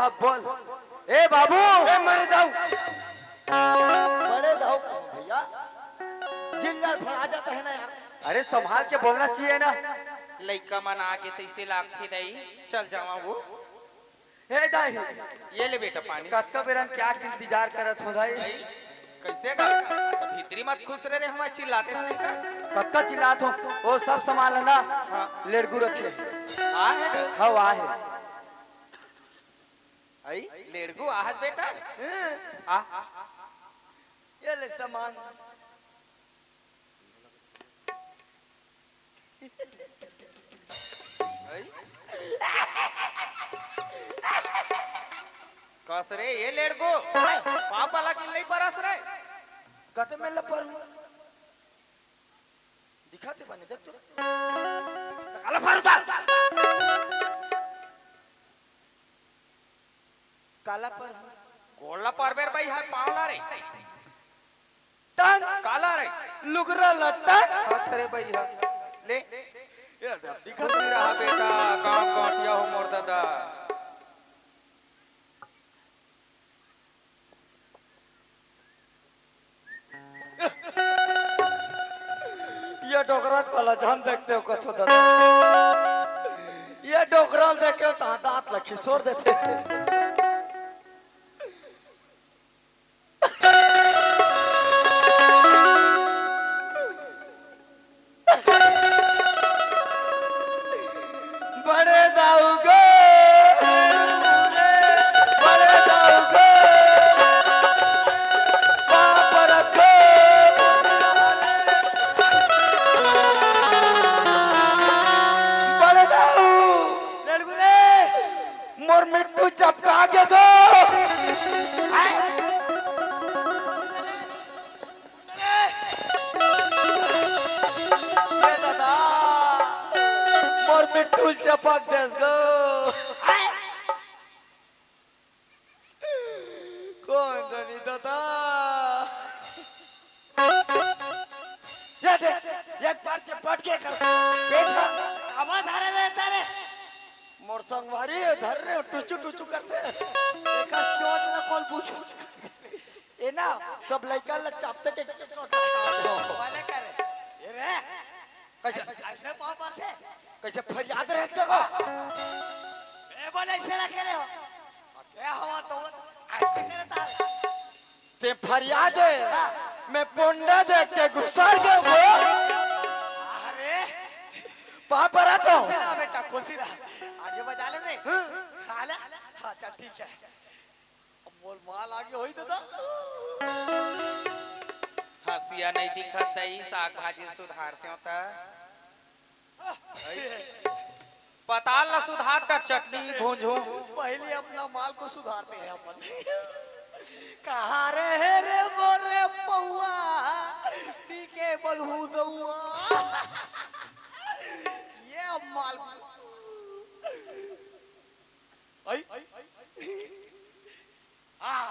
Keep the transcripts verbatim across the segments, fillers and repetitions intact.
अब बोल। ए बाबू। ए मरे दाऊ। बड़े दाऊ कहो भैया, जिंदर फड़ा जाता है ना यार। अरे संभाल के बोलना चाहिए ना। लइका मन आगे तइसे लागथे दाई, चल जावा वो। ए दाई। ये ले बेटा पानी। कतका बेरन क्या के इंतजार करत हो दाई? कइसे का? भीतरी मत खुश रहे रे, हमारे चिल्लाते सुनी का? कतका चिल्लात हो? वो सब सामान है ना? हाँ। लेड़गू रखे। आ है ना? हाँ, आ है। आई, लेड़गू आहस बेटा। हाँ। आ। ये ले सामान। आई। कस रे, ये लेड़गू। पापा ला किन नहीं परस रे। कते में लपर हूँ। दिखाते बने, देख तो। त काला पर उतार। काला पर। गोला पर बेर भाई है, पावला रे। टंग। काला रे। लुगरा लटक। हाथ रे भाई है। ले। ये देख, दिखा खुशी रहा बेटा, काम काटिया हो मोर दादा। ये डोकरा वाला जान देखते हो कथो दादा। ये डोकरा देखे तो दांत ला खिसोर देथे। बड़े दाऊ गो, बड़े दाऊ गो, बाप रे गो। बड़े दाऊ। लड़गुले। मोर मिट्टू चपका गे गो। ए दादा, मोर मिट्टू चपक देस गो। कोन जनी दादा? ये दे, एक बार चपट के कर पेट ह। कामा धरे रहता रे? मोर संगवारी धर रे, टुचु टुचु करथे। एकर चोच ला कोन पूछू? ए ना, सब लइका ला चापते के चोच ला। वाले करे। ये रे। कइसे? अइसने पाँव मारथे? कइसे फरियाद रहत का? ए बोले, अइसे ना करे हो। के हवा तो वो अइसे करता है। ते फरियाद है, मैं पोंडा देख के घुसर गयो वो। अरे। पाँव परत हो। खुशी रहा बेटा, खुशी रहा। आगे बजा ले रे। हाँ। खा ले। हाँ, चल ठीक है। अब मोर माल आगे होई दादा। हंसिया नहीं दिखत दई, साग भाजी सुधारते हो त। पताल ला सुधार कर चटनी भूंजो। पहले अपना माल को सुधारते हैं अपन। कहाँ रहे रे मोरे पौआ, पी के बलहू दउआ। ये अब माल। आई। हाँ।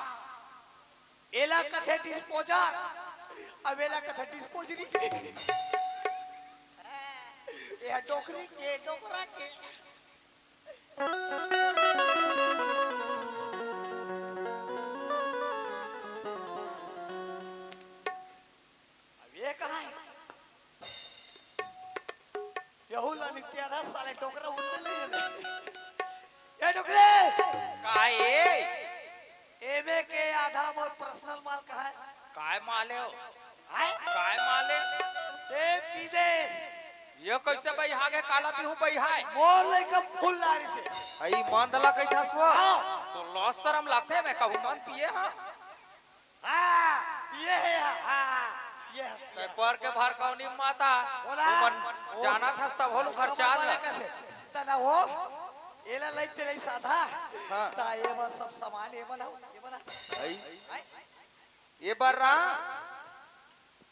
एला कथे डिस्पोजर, अब एला कथे डिस्पोजरी। ये डोकरी के, डोकरा के। अब ये कहाँ है? यहू ला नित्या रहा साले डोकरा उड़ने ले ले। ए डोकरे! का ए? एमे के आधा मोर पर्सनल माल कहाँ है? काय माले हो? हैं? काय माले? ए पीजे। ये कैसे बइहा गे, काला पीहू बइहा है? मोर लइका फुल लारी से। आई मंद ला कइथस वो? हाँ। तो लॉस शरम लागथे, मैं कहूँ मंद पिए हाँ। हाँ, ये है, हाँ, ये है। तै पर के भर कौनी माता, बोला। तुमन ओ, जानत हस तब होलू खर्चा बोला ला। कैसे? तना वो, एला लइक ते नहीं साधा। हाँ। ता ये बस सब सामान ये बना, ये बना। आई। आई। ये बर रहा।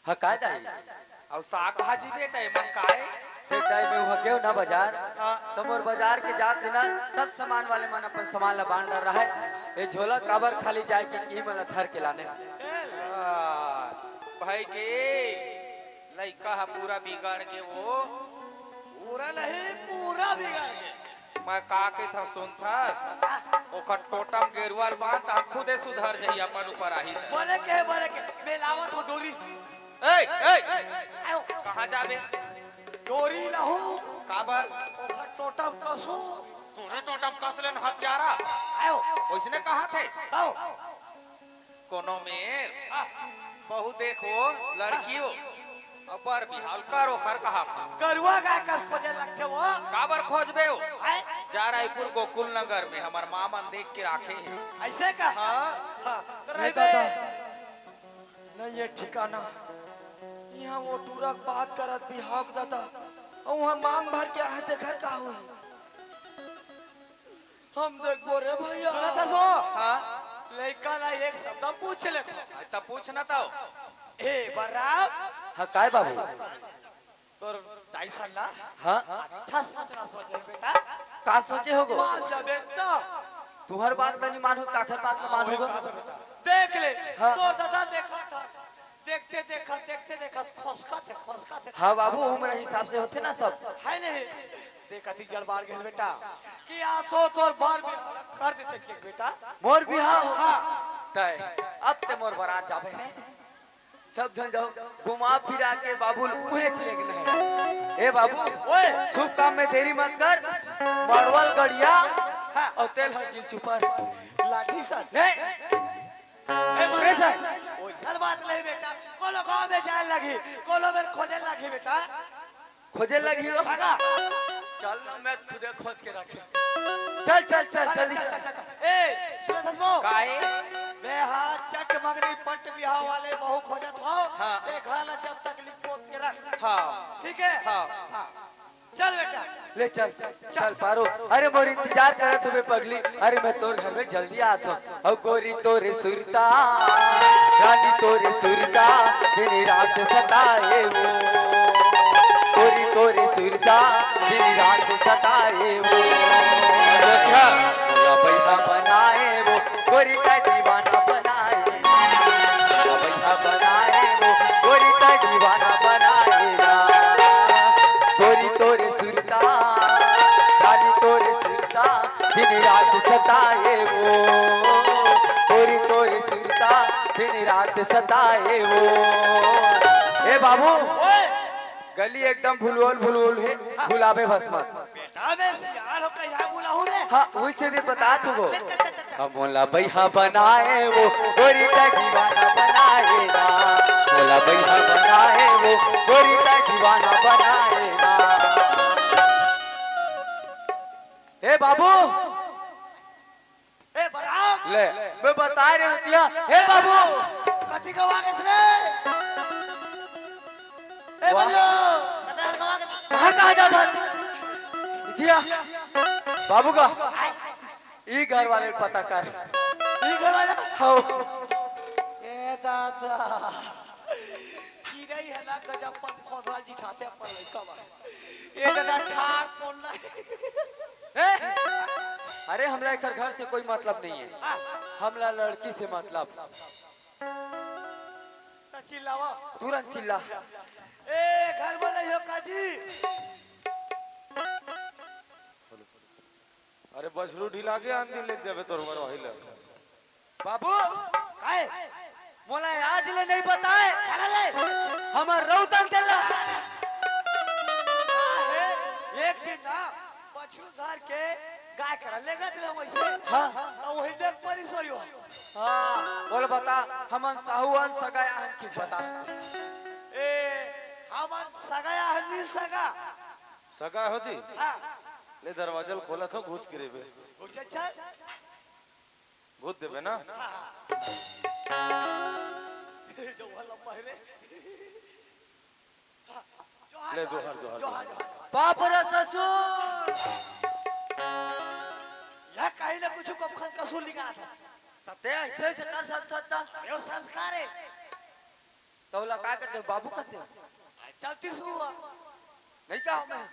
हाँ, काय दाई? अउ साग भाजी बेटा, एमन काय? देख दाई, मैं उहाँ गेव ना बाजार, हाँ। त मोर बाजार के जात हे ना, सब सामान वाले मन अपन सामान ला बांट डर रहा है। ये झोला काबर खाली जाए कि ई मन ला धर के लाने। हाँ, भाई के लइका हा पूरा बिगड़ के वो। पूरा नहीं, पूरा बिगड़ के। मैं का कहिथंव सुनथस? ओखर टोटम गेरुवा ल बांध, तहां खुदे सुधर जही, अपन ऊपर आही। बोले के, बोले के, मैं लावत हंव डोरी। ए, ए, आयो। कहां जाबे? डोरी लाहूं। काबर? ओखर टोटम कसहूं। तोरे टोटम कस ले न हत्यारा। आयो। ओइसने कहाथे। आओ। कोनो मेर बहू देखो, लड़की हो, अउ बर बिहाव कर, ओखर कहा। गरुवा गाय कस खोजे लगथे वो। काबर खोजबे हो? आय? जा रायपुर गोकुल नगर में हमर माँ मन देख के राखे हे। अइसे का? हाँ। हाँ, तो ये रहबे। दादा, नहीं ये ठिकाना। इहाँ वो टूरा के बात करत बिहाव के दादा। अउ उहाँ मांग भर के आहे, तेखर का होही? हम देखबो रे भैया। सुनत हस वो? हाँ। लइका ला एक शब्द पूछ ले। हाँ, त पूछ ना तो। ए, बलराम। हाँ, काय बाबू? तोर दाई सन ला। हाँ। अच्छा सोचना सोचे बेटा। का सोचे होगो? मान जाबे त। तुहर बात ला नहीं मानहूँ, काखर बात ला मानहूँ। देख ले, हाँ। तोर दादा देखा था। देखते देखत, देखते देखत खोसकत हे, खोसकत हे। हाँ बाबू, उम्र हिसाब से होथे ना सब। है नहीं? देखत ही जल बाढ़ गए बेटा, कि आसो तोर बर बिहाव कर देते के बेटा। मोर बिहाव? हाँ। तय, अब ते मोर बरात जाबे ने। सब झन जाओ, घुमा फिरा के बाबू ल उहेच लेके नहीं। ए बाबू, ओए। शुभ काम में देरी मत कर, मड़वल गड़िया हाँ। अउ तेल हर जिल चुपर। लाठी सन। नहीं। ए, अरे सर। ओइसन बात नहीं बेटा, कोनो गांव में जाए लगी, कोनो में खोजे लगी बेटा। खोजे लगी हो? भागा। चल ना, मैं खुदे खोज के रखे। चल, चल, चल, चल, जल्दी चल, चल। चल, चल, चल। ए, सुनत हस वो? काहे? मैं हाँ चट मंगनी पट बिहाव वाले बहू खोजत हंव। हाँ। ए घर ला जब तक लिख पोत के रख। हाँ। ठीक है? हाँ। हाँ। चल बेटा। ले चल, चल पारो। अरे मोर इंतजार करत होबे पगली। अरे मैं तोर घर में जल्दी आत हंव। अउ गोरी तोरे सुरता, रानी तोरे सुरता, दिन रात सताए वो। गोरी तोरे सुरता, दिन रात सताए वो। अयोध्या। मोला बैहा बनाए वो, गोरी का दीवाना बनाए। मोला बैहा बनाए वो, गोरी का दीवाना बनाए ना। गोरी तोरे सुरता, रानी तोरे सुरता, दिन रात सताए वो। गोरी तोरे सुरता, दिन रात सताए वो। ए बाबू, ओए! गली एकदम भुलवल भुलवल हे, हाँ। भुलाबे भस मत। बेटा, मैं सियान हो, कहिया भुलाहूँ रे? हाँ, वही से भी बता तू वो। ले, ले, ले, ले, ले। अब मोला बैहा बनाए वो, गोरी का दीवाना बनाए ना। मोला बैहा बनाए वो, गोरी का दीवाना बनाए ना। ए बाबू, ए बलराम। ले, मैं बता रहे होतिया। हे बाबू। कथी गवा के रे? ए बल्लू, कतरा गवा के? कहाँ, कहाँ जात हस? जिया। बाबू का? आय। ई घर वाले पता कर। ई घर वाले? हाँ। ए दादा। चिरई हे ना, गजब पन खोदवाल जी खाते अपन लइका बा। ए दादा, ठार कोन ना। ए? अरे, हमला एकर घर से कोई मतलब नहीं है। हाँ। हमला लड़की से मतलब। त चिल्लावा। तुरंत चिल्ला। ए, घर में नहीं हो का जी? अरे, बछरू ढिला के आन दिन लेके जाबे तोर मरवाही ले। बाबू, काहे? मोला आज ले नहीं बताए। काहे ले? हमर रौतन तेला। काहे? एक दिन ना बछरू धर के गाय करा ले गत ले वैसे। हाँ। तो वही देख परिस होयो। हाँ, बोल बता, हमन साहू अन सगा आहन कि बता। ए, हमन सगा आहन नहीं सगा। सगा हो जी? हाँ। ले दरवाजा ल खोला थो, घुस के रेबे। घुस के चल। भूत देबे ना? जो वो लंबा है रे। ले, जोहार, जोहार, जोहार, जोहार। बाप रे ससुर। यह कहीं ना कुछ को खन कसूर निकाला था। तते ऐसे ऐसे कर सकता था। यो संस्कार है। तोला का कहते हो, बाबू कहते हो? चलती सुआ। नहीं कहा मैं।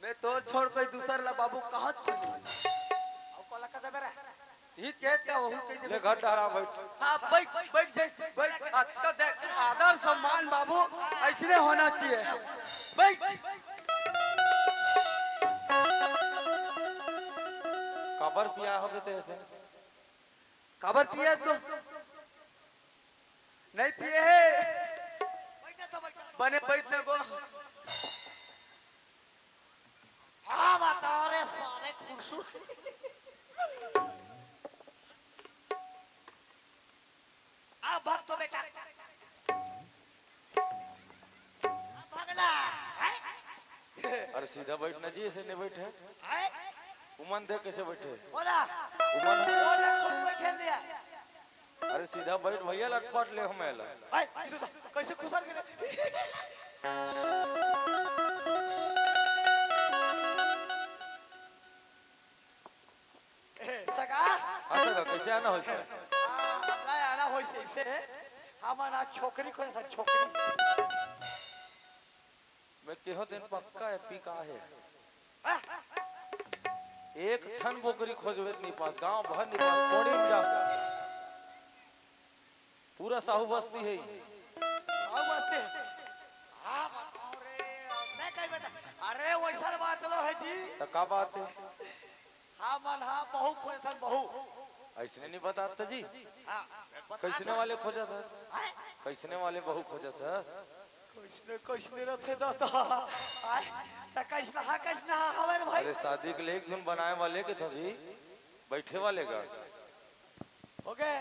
मैं तोर छोड़ कोई दूसर ला बाबू कहत थी। अब कोला का देबे रे? ही कहत का वहू कह दे। ले घर डहरा बैठ। हाँ, बैठ, बैठ जाए, बैठ। आ, तो देख, आदर सम्मान बाबू ऐसने होना चाहिए। बैठ। काबर पिया होगे ते अइसे? काबर पिया तो? नहीं पिए हे। बने बइठ ना गो। हाँ, बताओ रे सारे खुरसू। अब भाग तो बेटा। अब भागला। हैं? अरे सीधा बइठ ना जी, अइसे नहीं बइठे। हैं? उमन देख कइसे बइठे। बोला। उमन बोला, खुद बइठे लिया। अरे सीधा बइठ भइया, लटपट ले हमें ला। हैं? ये तो कइसे खुसर गे? ए, सगा? हाँ सगा, कइसे आना होइस? हाँ, हमला आना होइस अइसे। हमन आज छोकरी खोजथन, छोकरी। मैं केहो दिन पक्का एपी का हे। हाँ? एक ठन बोकरी खोजबे त नहीं पास, गांव भर नहीं पास, कोड़ी में जा। पूरा साहू बस्ती हे। साहू बस्ती? हाँ, बताओ रे, अब मैं कहीं बता। अरे, वइसन बात लो हे जी। त का बात हे? हाँ, मन, हाँ, बहू खोजथन, बहू। अइसने नहीं बतात जी। हाँ, बता कइसने तो। वाले खोजत हस? हैं? कइसने वाले बहू खोजत हस? कइसने, कइसने रथे दादा? आय, त कइसना हा, कइसना हा, हवे रे भाई? अरे शादी के लिए एक झन बनाए वाले के था जी, बइठे वाले का। हो गए।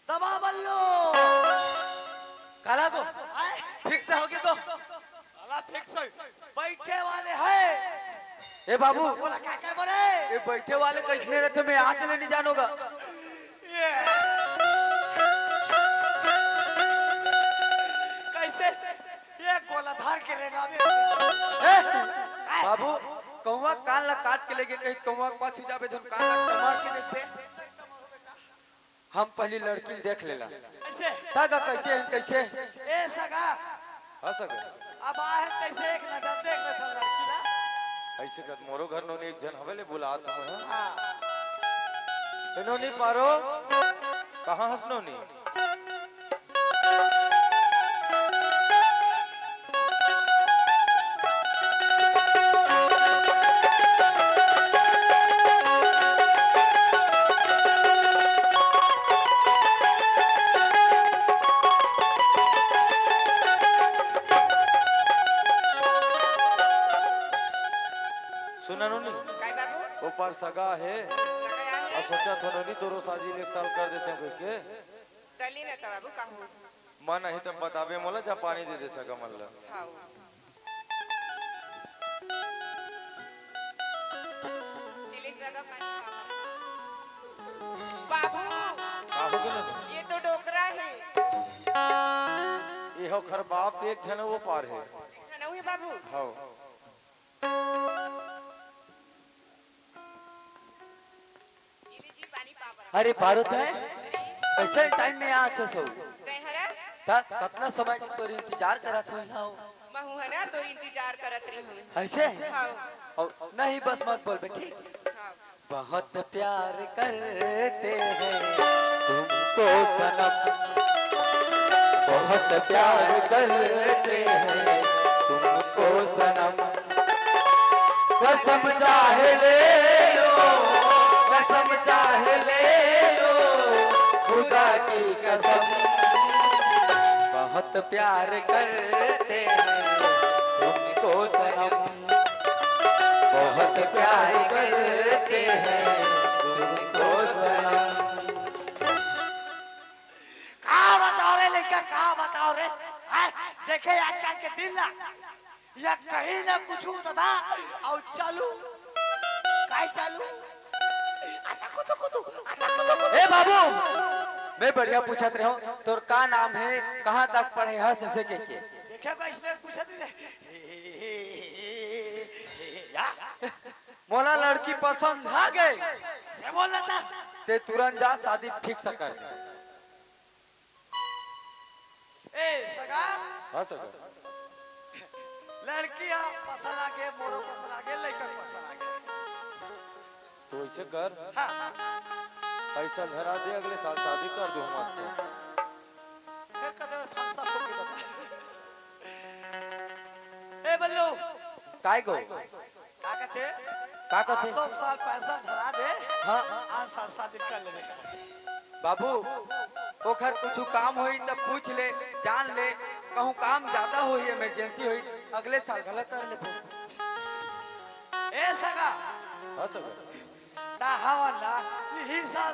दबा बल्लू। काला को? आय। Fix होगे तो? साला fix होई। बइठे वाले हे। ए बाबू। बोला, का करबो रे? ये बइठे वाले कइसने रथे, मैं आज ले नहीं जानोगा। ये। कइसे? ये गोला धार के लेगा बे। ए, बाबू, कौवा कान ला काट के लेगे, कहीं कौवा के पाछू जाबे, धुन कान ला टमार के देखबे। हम पहली लड़की ल देख लेला। कइसे? तगा कइसे हे, कइसे? ए सगा। हाँ सगा। अब आहे कइसे, एक नजर देख ले सन लड़की ला। अइसे कत मोरो घर नोनी एक झन हवे, ले बुलात हूँ, हाँ। हाँ। ए नोनी पारो, कहाँ हस नोनी? सुना नोनी, काय बाबू? ओ पार सगा हे। सगा आहे? आ सोचा था नोनी, दोनों शादी एक साल कर देते हैं कहिके। डली न त बाबू, कहूँ। मन आही त बताबे मोला, जा पानी दे दे सगा मन ला। हाव। ले ले सगा पानी खावा। बाबू, का हो गेलो? ये तो डोकरा हे। ये हो खर बाप, एक झन वो पार हे। एक झन वो हे बाबू। हाव। अरे पारो, तैं कइसन time में आत हस? तैं हरा? त कतना समय के तोर इंतजार करत हों। महूँ हरा तोर इंतजार करत रहिहूँ। अइसे? हाँ। अउ नहीं, बस मत बोलबे, ठीक? हाँ। बहुत प्यार करते हैं तुमको सनम, बहुत प्यार करते हैं तुमको सनम। कसम चाहे ले लो, कसम चाहे ले लो, खुदा की कसम। बहुत प्यार करते हैं तुमको सनम, बहुत प्यार करते हैं तुमको सनम। का बताओ रे लइका, का बताओ रे? हैं? देखे आजकल के दिन ला, या कहीं ना कुछ दादा, अउ चालू, काय चालू? आता कुतु कुतु, आता कुतु कुतु। ए बाबू, मैं बढ़िया पूछत रहे हों, तोर का नाम हे, कहाँ तक पढ़े हस, अइसे कहिके। देखे को इसने पूछत नहीं। या। मोला लड़की पसंद आ गे। से बोल रहा था। ते तुरंत जा, शादी fix कर दे। ए, सगा। हाँ, सगा। लड़की हा पसंद आ गे, मोरो पसंद आ गे, लइका पसंद आ गे। तो अइसे कर। हाँ। पइसा धरा दे, अगले साल शादी कर दूँ मस्त। फिर कदर हम सब को भी बता। ए बल्लू। काय गो? का कथे? का कथे? आसो साल पैसा धरा दे। हाँ। आन साल शादी कर लेबे। बाबू, ओखर कुछु काम होई त पूछ ले, जान ले, कहूँ काम ज्यादा होई, emergency होई, अगले साल घला कर लेबो। ए सगा। हाँ सगा। त हवन ला, इही साल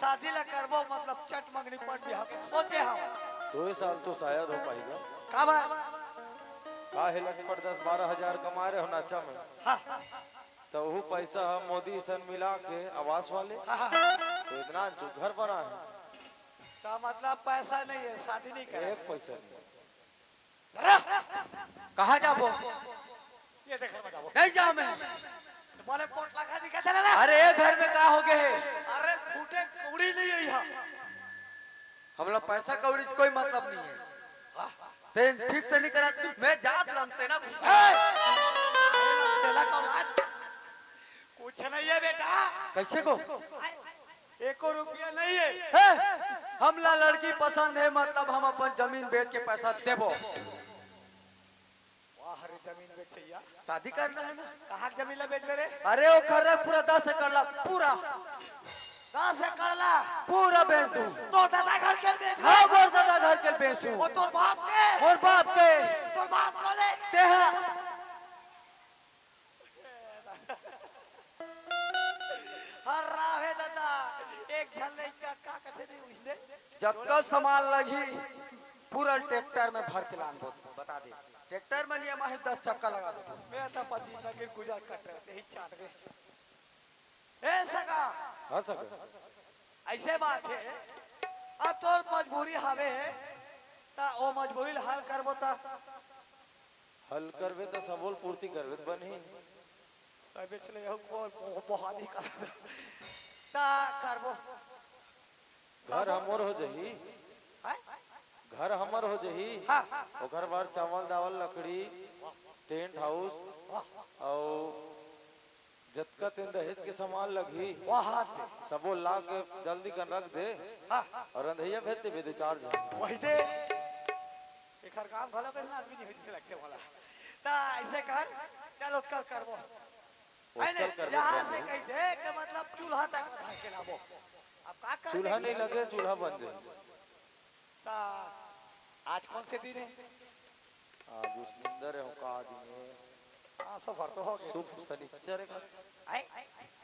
शादी ला करबो, मतलब चट मंगनी पट बिहाव के सोचे हव। दो साल तो शायद हो पाएगा। काबर? का हे लटपट दस बारह हजार कमा रहे हो नाचा में। हाँ। त वो पैसा ह मोदी सन मिला के आवास वाले। हाँ, हाँ। तो इतना जो घर बना है। त मतलब पैसा नहीं है, शादी नहीं करे। एक पैसा नहीं। कहाँ जाबो? ये देख, मैं जाबो। नहीं जाओ मैं। बोले पोट लगा दी, क्या चला ना? अरे, ये घर में का हो गए है? अरे, फूटे कौड़ी नहीं है यहाँ। हमला पैसा कौड़ी से कोई मतलब नहीं है। हाँ। तेन ठीक से नहीं करा, मैं जात लमसेना घुस ए! अरे, लमसेना का औलाद। कुछ नहीं है बेटा। कैसे को? एको रुपया नहीं है। हे, हमला लड़की पसंद है, मतलब हम अपन जमीन बेच के पैसा देबो। वाह रे जमीन बेचैया। शादी करना है ना? कहाँ के जमीन ला बेचबे रे? अरे वो खर्रा पूरा दस एकड़ ला, पूरा। दस एकड़ ला? पूरा बेच दूँ। तोर दादा घर के बेच? हाँ, मोर दादा घर के बेचूँ। वो तोर बाप के? मोर बाप के। तोर बाप को ले? तेहा। हर राव हे दादा, एक झन लइका का कथे नहीं उसने? जतका सामान लगही, पूरा ट्रैक्टर में भर के लानबो, बता दे। ट्रैक्टर में नहीं, हमारे दस चक्का लगा देबो। मैं तो पति तक गुजर कट रहे, यही चाट गए। ए सगा। हाँ सगा। ऐसे बात है, अब तोर मजबूरी हवे, त ओ मजबूरी ल हल करबो त? हल करबे त सबोल पूर्ति करबे त बनही। अबे चले जाओ, को, को, को हानि कर। त करबो। घर हमर हो जही। हैं? घर हमर हो जही। हाँ। ओकर बर चावल, दावल, लकड़ी, टेंट हाउस, वाह। अउ जतका तेन दहेज के सामान लगही, वाह, हाथ दे। सबो ला के जल्दी कन रख दे। हाँ। अउ रंधइया भेज देबे दू चार झन। वही दे। एकर काम घलो कइसे आदमी नहीं होई, जइसे लगथे मोला। त अइसे कर, चल ओतका करबो। है ओतका ने? करबो, यहाँ से कहि दे कि मतलब चूल्हा तक ला के लाबो। अब का कर चूल्हा नहीं लगे, चूल्हा बन जाए। त आज कौन से दिन है? आज उस निंदर है, का दिन है? हाँ, सो भर तो हो गए। शुक, शनिचर है का? आए?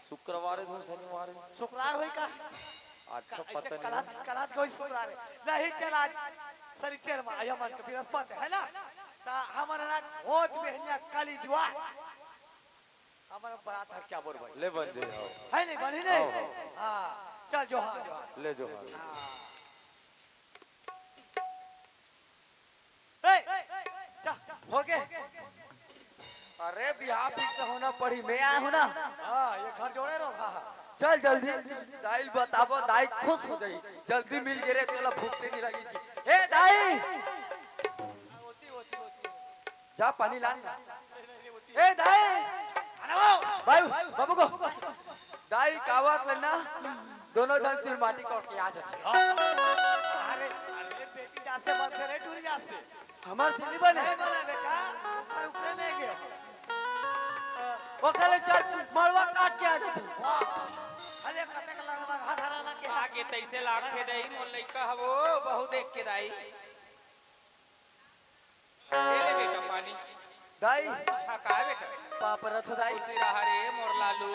शुक्रवार है, धुन शनिवार है। शुक्रवार होई का? अच्छा, का-, पता ऐसे नहीं। कलात, कलात कोई शुक्रवार है। नहीं, चल आज शनिचर में, आया मन तो बृहस्पति है ना? त हमन ना होत बेहनिया काली जुआ। हमन बरात हर क्या बोल भाई? ले बन दे, हाँ। है नहीं, बनी नहीं? हाँ, हाँ। हाँ, चल जोहार, जोहार। ले जोहार। हाँ। ए, जा। हो गए? अरे, बिहाव fix होना पड़ी, मैं आया हूँ ना। हाँ, ये घर जोड़े रहो, हाँ, हाँ। चल जल्दी, दाई ल बताबो, दाई खुश हो जाई। जल्दी मिल गे रे, तोला भूख नहीं लगेगी। ए दाई, होती, होती, होती। जा पानी ला। ए दाई, अरे वो। बाबू, बाबू को। दाई कावत ले ना, दोनों झन चुलमाटी कोट के आ जाथे। अरे, अरे, बेटी जात से मत करे, टूरी जात से। हमर से नहीं बने। नहीं बने बेटा, ओकर ऊपरे नहीं गयो। ओकर ले चल, मड़वा काट के आ जाथे। वाह। अरे, कतेक लग, लग, हाथ हरा लग के। आगे तैसे लागथे दाई, मोर लइका हवो, बहू देख के दाई। ए ले बेटा पानी। दाई। हाँ, का बेटा? पाँव परत हो दाई। खुशी रहा रे मोर लालू।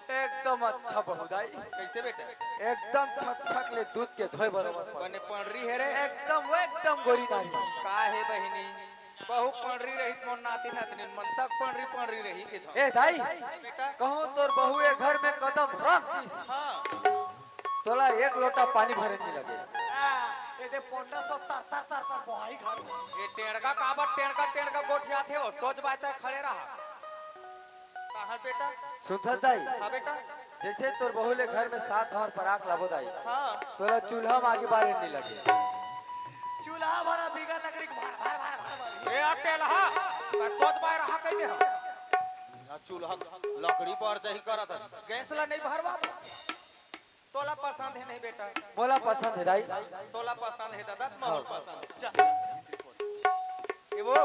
एकदम अच्छा बहू दाई। कैसे बेटा? एकदम छक छक ले दूध के धोए बरोबर। बने पंडरी हे रे। एकदम, वो एकदम गोरी नारी। का हे बहिनी? बहू पंडरी रही, मोर नाती नातनी मन तक पंडरी पंडरी रही के धो। ए दाई, बेटा। कहूँ तोर बहू ए घर में कदम रख दिस। हाँ। तोला एक लोटा पानी भरे नहीं लगे। आ, ए दे पोंडा सो तर, तर, तर, तर बोहाई घर। ये टेंड़गा काबर टेंड़गा, टेंड़गा गोठियाथे हो, सोच बाय तय खड़े रहा। कहाँ बेटा? सुनथस दाई? हाँ बेटा। जैसे तोर बहू ले घर में सात भार पराक लाबो दाई। हाँ। तोला चूल्हा में आगी बारे नहीं लगे। चूल्हा भरा बिगर लकड़ी के भर, भर, भर, भर, भर। ए अटेलहा, का सोच बाय रहा कह दे हम। यहाँ चूल्हा लकड़ी बर जाही करत है, गैस ला नहीं भरवा। तोला पसंद हे नहीं बेटा? मोला पसंद हे दाई। तोला पसंद हे दादा, त मोला हाँ। पसंद हे। चल। ये वो।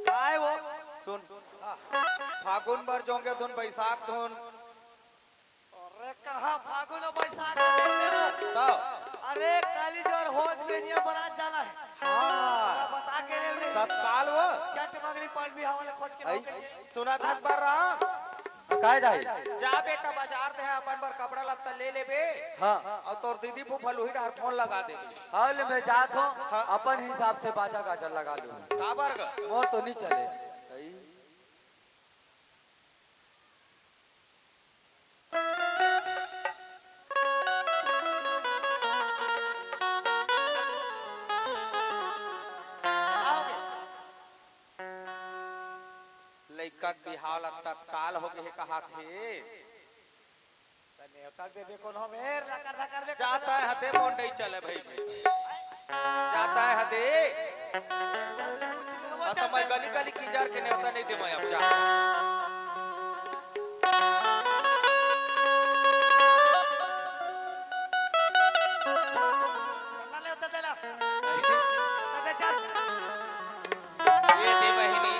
काय वो? सुन, फागुन बर जोंगे धुन, बैसाख धुन। अरे, कहाँ फागुन अउ बैसाख में देखते हो? तब? अरे, काली जोर होत बेनिया बरात जाना है। हाँ। बता के रे, तत्काल वो। चट मगरी पड़ भी हवा ले खोज के आई, लाओगे। सुना था एक बार राम। काय दाई? जा बेटा, बाजार ते अपन बर कपड़ा लत्ता ले लेबे। हाँ। अउ तोर दीदी फूफा लुही डहर फोन लगा दे। हाँ, ले मैं जात हूँ, हाँ। अपन हिसाब से बाजा गाजा लगा लूँ। काबर ग? मोर तो नहीं चले। लइका के बिहाव ला तत्काल हो गे हे कहाथे। त नेवता देबे कोनो मेर लकर धकर बे जाता है हदे मोंडई चले भाई। जाता है हदे। बस मैं गली गली कीचड़ के नेवता नहीं दे मैं अब जा। चला ले होता चला। होता दे चल। ये दे बहिनी।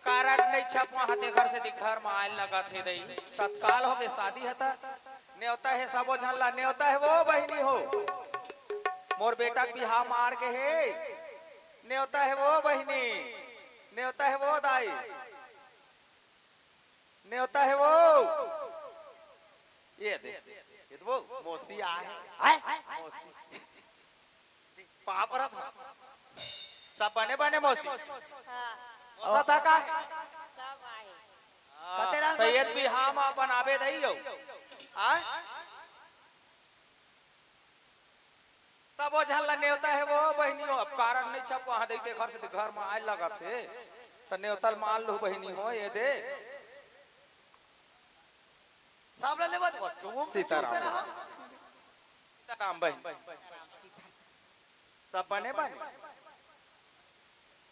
कारड नइ छपवा ह, तेखर सेती घर म आए लगत हे दई। तत्काल होगे शादी ह त। नेवता हे सबो झन ला, नेवता हे वो बहिनी हो। मोर बेटा के बिहाव मार गे हे। नेवता हे वो बहिनी, नेवता हे वो दाई, नेवता हे वो। ये दे, ये दे वो, मौसी आए। आए? मौसी। पाँव परत हँव। सब बने बने मौसी। हाँ। मौसा था का हे? सब आहे। हाँ, कतेला त ये भी हम अपन आबे दई हो। हाँ? सबो झन ला नेवता हे वो बहिनी हो। अब कारड नइ छपवा ह दई, तेखर सेती घर म आए लगत हे। त नेवता ल मान लू बहिनी हो, ये दे। सब ला लेवत हो, तुम सीताराम। चुप रहो। सीताराम बहिनी। सब बने बने।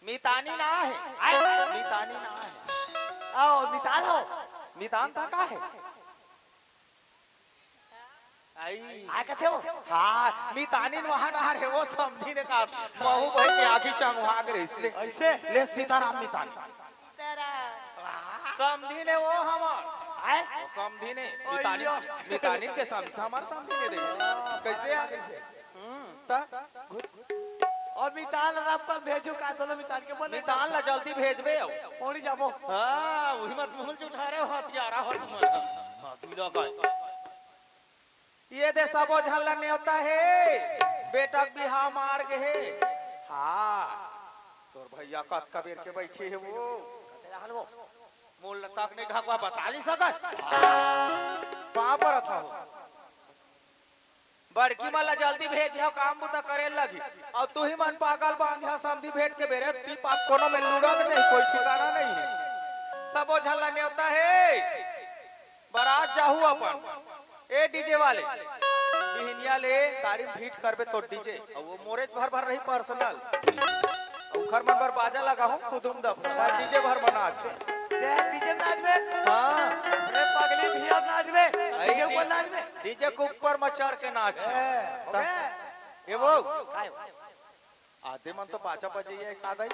मितानी ना हे। आय। मितानी ना हे। आओ, मितान हो। मितान था का हे? आई। आय कथे हो? हाँ, मितानी न वहाँ ना हे, वो समधी ने का, महू भाई के आँखी चंगवा के रहिस ले। ऐसे? ले सीताराम मितानी। सीताराम। समधी ने वो हमर। आय? वो समधी ने, ओयो। मितानी, मितानी के समधी, हमर समधी ने दे। कैसे आ? कैसे? हम्म, त? अउ मितान राम का भेजू का, दोनों मितान के बोले। मितान ला जल्दी भेजबे हो। पहुंच जाबो। हाँ, वही मत मुंह उठा रहे हो, हथियारा हो तुम। हाँ, तू लो काय? ये दे सबो झन ला नेवता हे, बेटा के बिहाव मार गे हे। हाँ, तोर भैया कतका बेर के बैठे हे वो। कते रहल वो? मोला तक नहीं ढकवा बता नहीं सकत। पाँव परत हँव। बड़की मन ला जल्दी भेजे हो, काम बुता करे लगी। अउ तुही मन पागल बांधे हो, समधी भेंट के बेरे पी पाप कोनो में लूड़ा के चाही, कोई ठिकाना नहीं हे। सबो झन ला नेवता हे, बरात जाहू अपन। ए डीजे वाले, बिहिनिया ले गाड़ी में फिट करबे तो डीजे, अउ वो मोरेच भर भर रही पर्सनल। अउ उखर मन बर बाजा लगाहूँ, कुदुम दब, डीजे भर म नाच। ते डीजे नाच में? हाँ। अरे पगली भी अब नाच में। आई डीजे ऊपर डी-, नाच में। डीजे के ऊपर म चढ़ के नाच। ए, हो गया? ये वो। काय हो? आदे मन तो बाजा बजइया एक आधा ही।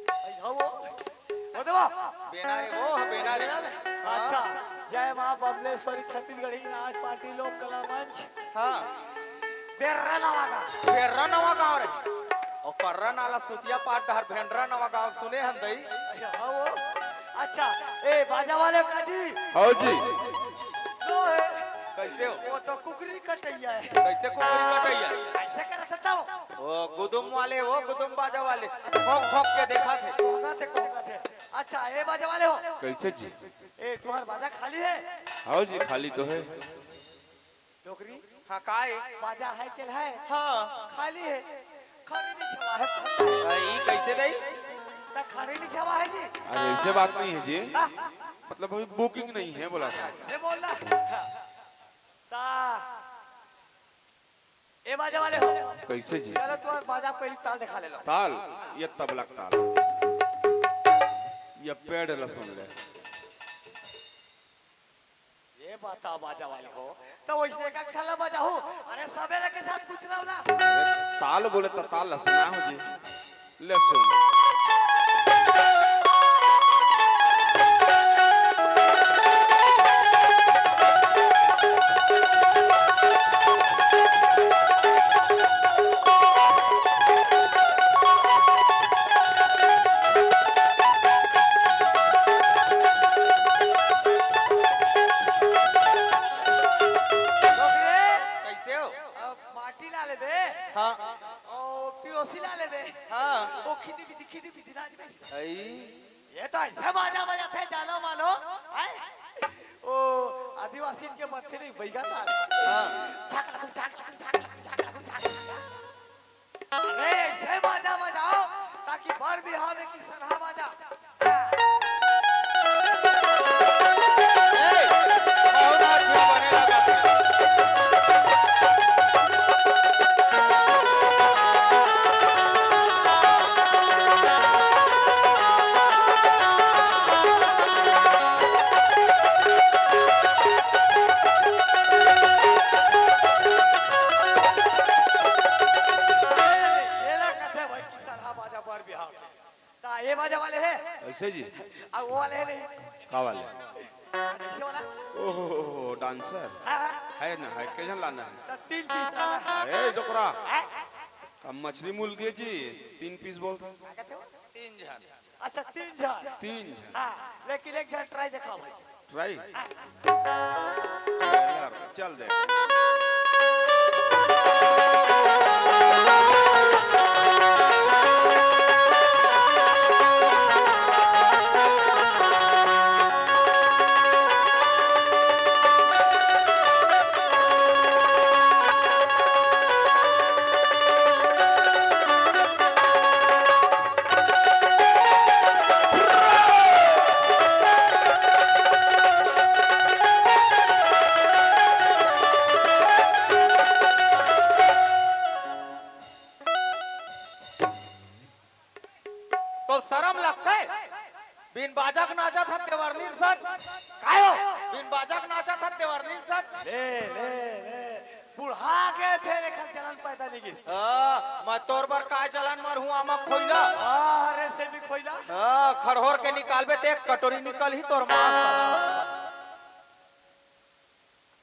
आई हो वो। वो दे वो। बेना रे वो, बेना रे। बेना रे। हाँ। अच्छा, जय माँ बमलेश्वरी छत्तीसगढ़ी नाच पार्टी लोक कला मंच। हाँ। बेर्रा नवा गाँव। बेर्रा नवा गाँव रे। अउ कर्रा नाला सुतिया पाट डहर भेंडरा नवा गाँव सुने हन दई। अरे हाँ वो। अच्छा, ए बाजा वाले का जी। हाँ जी। लो है। कैसे हो? वो तो कुकरी कटैया है। कैसे कुकरी कटैया? कैसे करत था वो? वो गुदुम वाले, वो गुदुम बाजा वाले। ठोक ठोक के देखा थे। कोंगा थे, कोंगा थे। अच्छा, ए बाजा वाले हो? कैसे जी? ए, तुम्हार बाजा खाली है? हाँ जी, खाली तो है। डोकरी? हाँ, का है? बाजा है के है? हाँ। खाली है। खड़ी नहीं छवा है। आ, ई कैसे दई? त खड़ी नहीं छवा है जी। अरे, ऐसे बात नहीं है जी। हाँ। मतलब, अभी बुकिंग नहीं है, बोला था। ये बोल रहा। ता, ए बाजा वाले हो। कैसे जी? चलो, तुम्हार बाजा पहली ताल दिखा ले लो। ताल? ये तबला के ताल। ये पैड ला सुन ले। ये बता बाजा वाले हो, तो वैसने का खेला बजा हो। अरे सबेरे के साथ कुछ ना होला। अरे ताल बोले तो ताल ला सुना हो जी। ले सुन। दे। हाँ। ओ, पिरोसी ला ले दे। हाँ। ओ, खिदी बिदी, खिदी बिदी ला दे। आई। ये तो ऐसे बाजा बजाथे, जानो मानो। आय। ओ, आदिवासी के मत से नहीं, बैगा ताल। हाँ। ठाक लखुम, ठाक लखुम, ठाक लखुम, ठाक लखुम, ठाक लखुम। अरे, ऐसे बाजा बजाओ, ताकि बर बिहाव में किसनहा बाजा। ए, बहुत अच्छा बने लगा। ये ला कथे भाई किसनहा बाजा बर बिहाव। ता ये बाजा वाले है। ऐसे जी? आ वो वाले है नहीं। का वाले? ऐसे वाला? ओहो, डांसर। हाँ, हाँ। है ना, है। के झन लाना है? ता तीन पीस लाना है। ए, डोकरा। हाँ? अब मछली मूल गए जी, तीन पीस बोल। का कहते हो? तीन झन। अच्छा, तीन झन। तीन झन। हाँ, लेकिन एक झन ट्राई दिखाओ भाई। ट्राई? हाँ। यार, चल दे। तो शरम लगथे? बिन बाजक नाचत हन देवरनी सन। कायो? बिन बाजक नाचत हन देवरनी सन। ले, ले, ले। बुढ़ा के फेर एखर जलन पैदा नहीं गिस। हाँ, मैं तोर बर काय जलन मरहूँ आमा खोइला। हाँ, अरे से भी खोइला। हाँ, खड़होर के निकालबे ते एक कटोरी निकलही तोर मांस।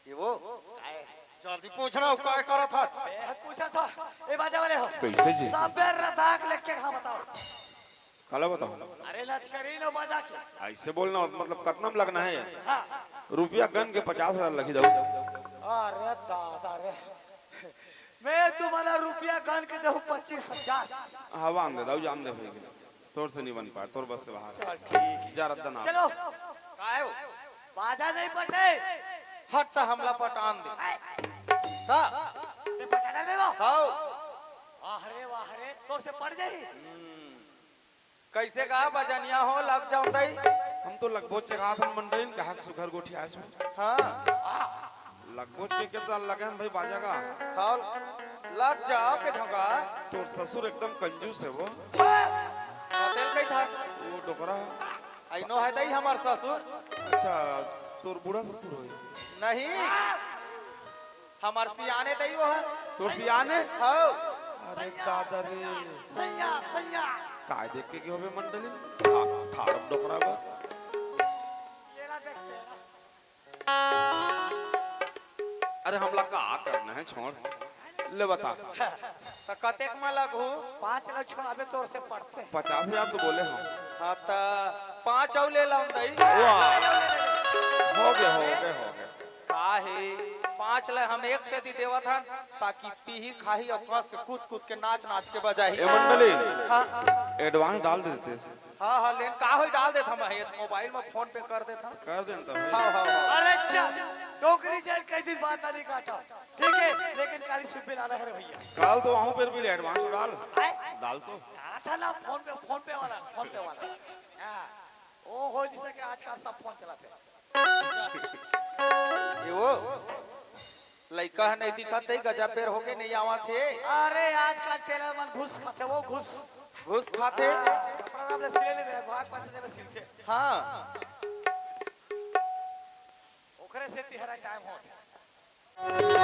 ये वो? जल्दी पूछना, वो काय करत हस? ए, पूछा था। ए, बाजा वाले हो। कैसे जी? सबे रदाक लेके हाँ बताओ। काला बताओ? अरे लचकरी नो बाजा के। ऐसे बोलना, मतलब, कतना में लगना है? हाँ। रुपया गन के पचास हजार लगी दो। अरे दादा रे। मैं तुम्हारा रुपया गन के दहूँ पच्चीस हजार। हवा में दे दो, जान दे भाई। तोर से नहीं बन पाए, तोर बस से बाहर। चल, ठीक है। जा रद्दा ना। चलो। काहे हो? बाजा नहीं पटे। हट त हमला पटान दे। आए। ता। ते पटान में वो? हाओ। वाह रे, वाह रे, तोर से पट जाही। हम्म। कैसे गा बजनिया हो, लग जाऊं तई? हम तो लगबो चेरात हन मंडईन, गाहक सुघर गोठियाए सु। हाँ। लगबो के के तो लगे हम भाई बाजा का। हाओ, लग जाओ के धोखा। तोर ससुर एकदम कंजूस है वो। बतेल कही था। वो डोकरा। आई नो है दई हमार ससुर। अच्छा, तोर बूढ़ा ससुर होई? नहीं, हमार सियाने दई वो है। तोर सियाने? हाँ। अरे दादा रे। सैया, सैया। काय देख के होबे मंडली? ठा-, ठाड़म डोकरा बा। केला देख, केला। अरे हमला का करना है, छोड़। ले बता। त कतेक में लगहू? पाँच लाख छोड़ाबे तोर से पड़थे। पचास हजार तो बोले हम। हाँ, त पाँच अउ ले लाऊं दई। वाह। हो गए, हो गए, हो गए। का हे? पाँच ले हम एक से दी देवत हन, ताकि पीही खाही अउ कस के कूद कूद के नाच नाच के बजाही। ए मंडली, हाँ। Advance डाल देते। हाँ, हाँ, लेन का होई, डाल देत हम, हे, मोबाइल में फोन पे कर देत हम। कर देन तब। हाँ, हाँ, हाँ। अरे चल, डोकरी जेल कई दिन बाद नाली काटा। ठीक है, लेकिन काली सुबह लाना है रे भैया। काल तो आहूं फिर भी advance डाल। आए? डाल तो। डाला था ना फोन पे, फोन पे वाला, फोन पे वाला। हाँ, वो हो जिसे कि आजकल सब फोन चलाते हैं। ये वो लइका ह नहीं दिखत, तई गजा पेर होके नहीं आवत हे। अरे, आजकल टेलर मन घुस खाथे, वो घुस। घुस खाथे? हाँ, कपड़ा नाप ले सिले ले दे, भाग पासे देवे सिलथे। हाँ। ओकरे से तिहरा टाइम होत हे।